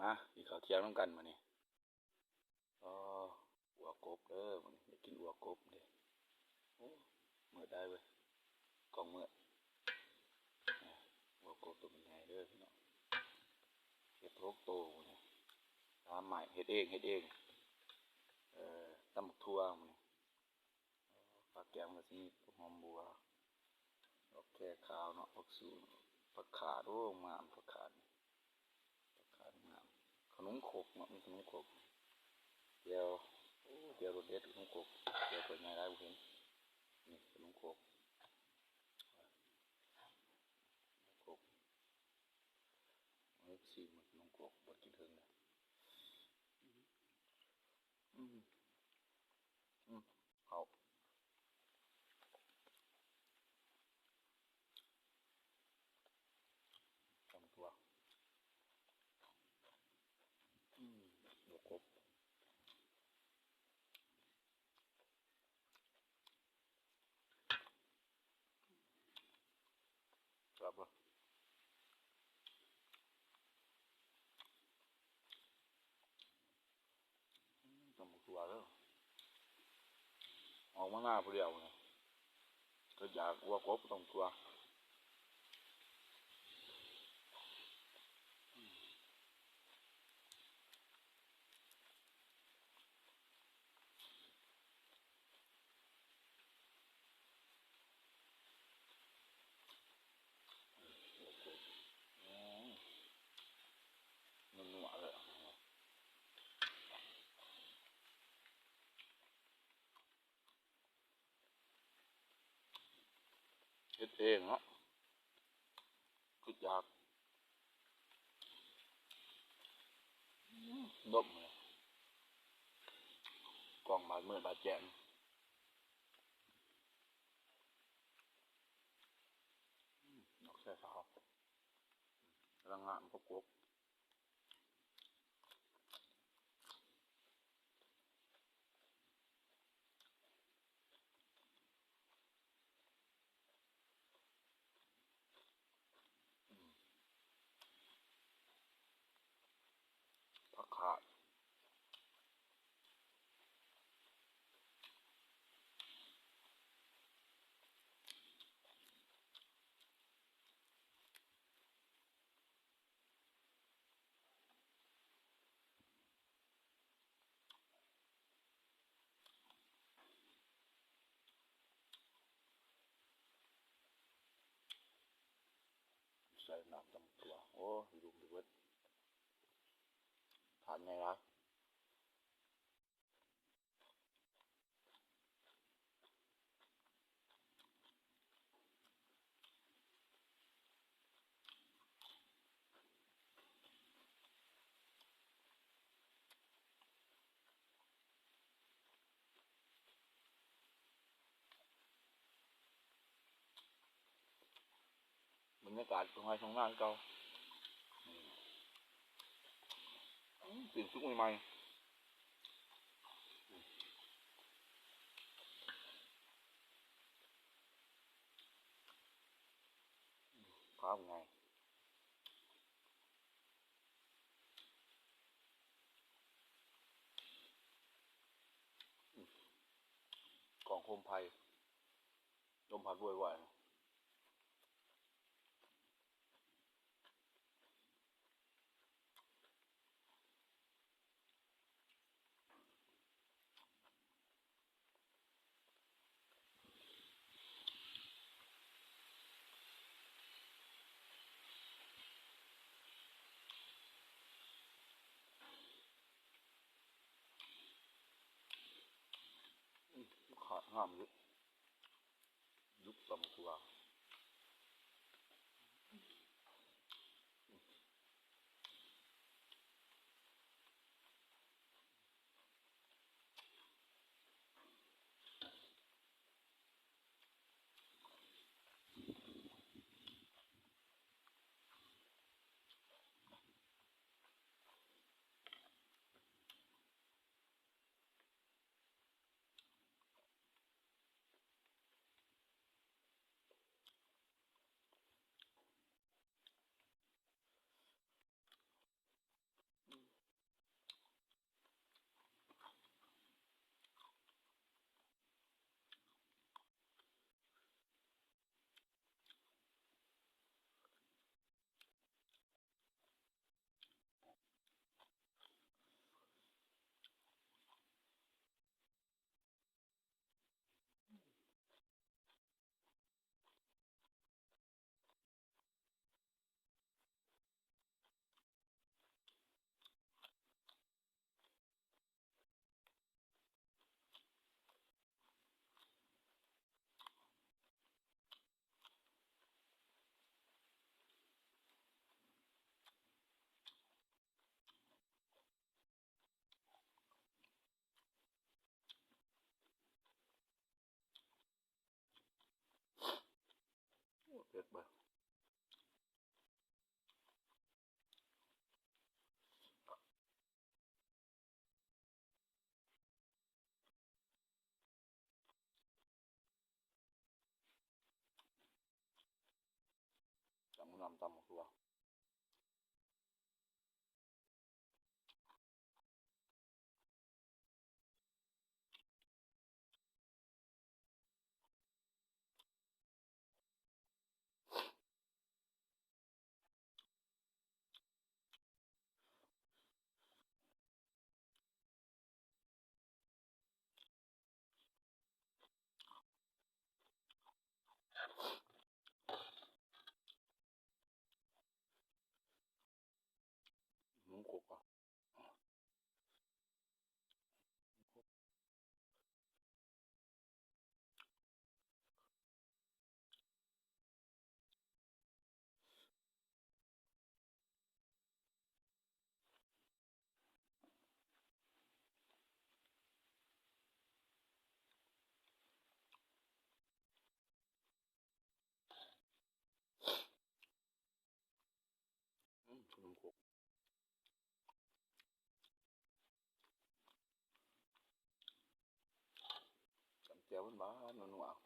ມາກິນເຂົ້າທ່ຽງນຳກັນມື້ນີ້. ອໍ ອົ່ວກົບເດີ ມື້ນີ້ຢາກກິນອົ່ວກົບເດ້. ໂອ້ ມືດໄດ້ເວີຍ ກ້ອງມືດ. ອ່າ ອົ່ວກົບໂຕບັກໃຫຍ່ເດີພີ່ນ້ອງ ເຮັດຫົກໂຕມື້ນີ້. ຕາມໃໝ່ ເຮັດເອງ ເຮັດເອງ. ເອີ ຕຳບັກຖົ່ວມື້ນີ້. ຜັກແກມກໍຊິມີຫອມບົວ ດອກແຄຂາວເນາະ ຜັກຊູ ຜັກຂາດ. ໂອ້ ງາມຜັກຂາດ ຜັກຂາດງາມ. ຂະໜົມຄົກເນາະ ມີຂະໜົມຄົກ ແຈ່ວ. ໂອ້ ແຈ່ວລົດເດັດ ຂະໜົມຄົກ ແຈ່ວຖ້ວຍໃຫຍ່ຫຼາຍບໍ່ເຫັນ. ນີ້ຂະໜົມຄົກ ຄົກ. ເອົາຊີມຂະໜົມຄົກ ບໍ່ກິນເຖິງເລີຍ. ອືມ ອືມ ເຂົ້າ ຕຳທົ່ວ. ອືມ ບໍ່ຄົບ. ແຊບເລີຍ ອືມ ຕຳບັກຖົ່ວເດີ. ອອກມານາຜູ້ດຽວນີ້ ກໍຢາກອົ່ວກົບ ຕຳບັກຖົ່ວ. ອືມ ນົວໆ ເລີຍ ເຮັດເອງເນາະ ຄືຢາກ. ອືມ ດົມເລີຍ ກ້ອງບາດມືດບາດແຈງ. ອືມ ດອກແຄຂາວ ກຳລັງງາມ ກົບໆ. ຜັກຂາດ ໃສ່ນ້ຳຕຳຖົ່ວ ໂອ້ ລຸມໄປເບິດ ຖາດໃຫຍ່ຫຼາຍ. ບັນຍາກາດທົ່ງໄຮ່ທົ່ງນາຄືເກົ່າ ອືມ ປີ້ງສຸກໃໝ່ໆ ຄາບງ່າຍ. ກອງໂຄມໄຟ ລົມພັດໂວຍວາຍ. ອືມ ຂາດງາມຢູ່ ດຸບຕຳຖົ່ວ. ອ ເຜັດເບິ່ງ. ຕຳນຳຕຳໝາກຖົ່ວ. ອືມ ຂະໜົມຄົກ ຕຳແຈ່ວຫວານໆ ນົວໆ.